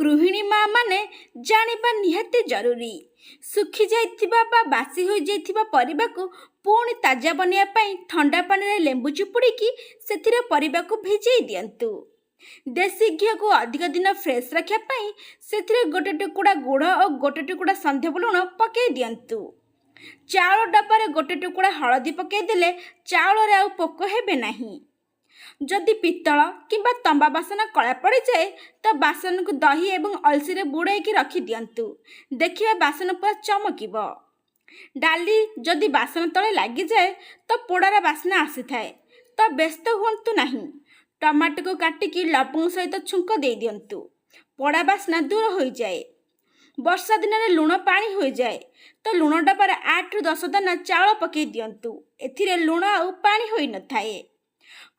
ଗୃହିଣୀ ମା ମାନେ ଜାଣିବା ନିହାତି ଜରୁରୀ। ଶୁଖି ଯାଇଥିବା ବା ବାସି ହୋଇଯାଇଥିବା ପରିବାକୁ ପୁଣି ତାଜା ବନେଇବା ପାଇଁ ଥଣ୍ଡା ପାଣିରେ ଲେମ୍ବୁ ଚିପୁଡ଼ିକି ସେଥିରେ ପରିବାକୁ ଭିଜେଇ ଦିଅନ୍ତୁ। ଦେଶୀ ଘିଅକୁ ଅଧିକ ଦିନ ଫ୍ରେଶ୍ ରଖିବା ପାଇଁ ସେଥିରେ ଗୋଟେ ଟୁକୁଡ଼ା ଗୁଡ଼ ଓ ଗୋଟେ ଟୁକୁଡ଼ା ସୈନ୍ଧବ ଲୁଣ ପକାଇ ଦିଅନ୍ତୁ। ଚାଉଳ ଡବାରେ ଗୋଟେ ଟୁକୁଡ଼ା ହଳଦୀ ପକାଇ ଦେଲେ ଚାଉଳରେ ଆଉ ପୋକ ହେବେ ନାହିଁ। ଯଦି ପିତ୍ତଳ କିମ୍ବା ତମ୍ବା ବାସନ କଳା ପଡ଼ିଯାଏ, ତ ବାସନକୁ ଦହି ଏବଂ ଅଳସିରେ ବୁଡ଼େଇକି ରଖିଦିଅନ୍ତୁ। ଦେଖିବେ, ବାସନ ପୁରା ଚମକିବ। ଡାଲି ଯଦି ବାସନ ତଳେ ଲାଗିଯାଏ ତ ପୋଡ଼ାର ବାସ୍ନା ଆସିଥାଏ, ତ ବ୍ୟସ୍ତ ହୁଅନ୍ତୁ ନାହିଁ। ଟମାଟୋକୁ କାଟିକି ଲବଙ୍ଗ ସହିତ ଛୁଙ୍କ ଦେଇଦିଅନ୍ତୁ। ପୋଡ଼ା ବାସ୍ନା ଦୂର ହୋଇଯାଏ। ବର୍ଷା ଦିନରେ ଲୁଣ ପାଣି ହୋଇଯାଏ, ତ ଲୁଣ ଡବାରେ 8ରୁ 10 ଦାନା ଚାଉଳ ପକାଇ ଦିଅନ୍ତୁ। ଏଥିରେ ଲୁଣ ଆଉ ପାଣି ହୋଇନଥାଏ।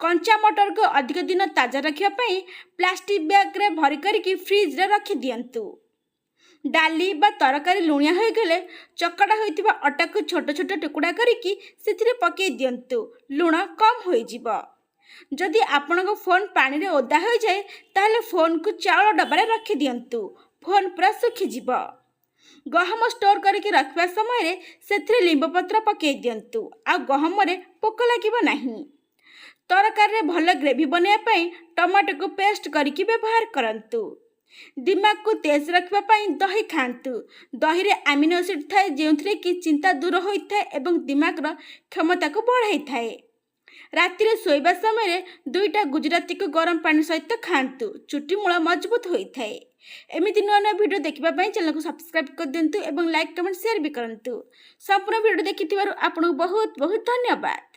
କଞ୍ଚା ମଟରକୁ ଅଧିକ ଦିନ ତାଜା ରଖିବା ପାଇଁ ପ୍ଲାଷ୍ଟିକ୍ ବ୍ୟାଗରେ ଭରି କରିକି ଫ୍ରିଜରେ ରଖିଦିଅନ୍ତୁ। ଡାଲି ବା ତରକାରୀ ଲୁଣିଆ ହୋଇଗଲେ ଚକଟା ହୋଇଥିବା ଅଟାକୁ ଛୋଟ ଛୋଟ ଟୁକୁଡ଼ା କରିକି ସେଥିରେ ପକାଇ ଦିଅନ୍ତୁ। ଲୁଣ କମ୍ ହୋଇଯିବ। ଯଦି ଆପଣଙ୍କ ଫୋନ୍ ପାଣିରେ ଓଦା ହୋଇଯାଏ, ତାହେଲେ ଫୋନ୍କୁ ଚାଉଳ ଡବାରେ ରଖିଦିଅନ୍ତୁ। ଫୋନ୍ ପୁରା ଶୁଖିଯିବ। ଗହମ ଷ୍ଟୋର୍ କରିକି ରଖିବା ସମୟରେ ସେଥିରେ ଲିମ୍ବ ପତ୍ର ପକାଇ ଦିଅନ୍ତୁ। ଆଉ ଗହମରେ ପୋକ ଲାଗିବ ନାହିଁ। ତରକାରୀରେ ଭଲ ଗ୍ରେଭି ବନେଇବା ପାଇଁ ଟମାଟୋକୁ ପେଷ୍ଟ କରିକି ବ୍ୟବହାର କରନ୍ତୁ। ଦିମାଗକୁ ତେଜ ରଖିବା ପାଇଁ ଦହି ଖାଆନ୍ତୁ। ଦହିରେ ଆମିନୋ ଏସିଡ୍ ଥାଏ, ଯେଉଁଥିରେ କି ଚିନ୍ତା ଦୂର ହୋଇଥାଏ ଏବଂ ଦିମାଗର କ୍ଷମତାକୁ ବଢ଼ାଇଥାଏ। ରାତିରେ ଶୋଇବା ସମୟରେ ଦୁଇଟା ଗୁଜୁରାତିକୁ ଗରମ ପାଣି ସହିତ ଖାଆନ୍ତୁ। ଚୁଟି ମୂଳ ମଜବୁତ ହୋଇଥାଏ। ଏମିତି ନୂଆ ନୂଆ ଭିଡ଼ିଓ ଦେଖିବା ପାଇଁ ଚ୍ୟାନେଲକୁ ସବସ୍କ୍ରାଇବ୍ କରିଦିଅନ୍ତୁ ଏବଂ ଲାଇକ୍, କମେଣ୍ଟ, ସେୟାର ବି କରନ୍ତୁ। ସମ୍ପୂର୍ଣ୍ଣ ଭିଡ଼ିଓ ଦେଖିଥିବାରୁ ଆପଣଙ୍କୁ ବହୁତ ବହୁତ ଧନ୍ୟବାଦ।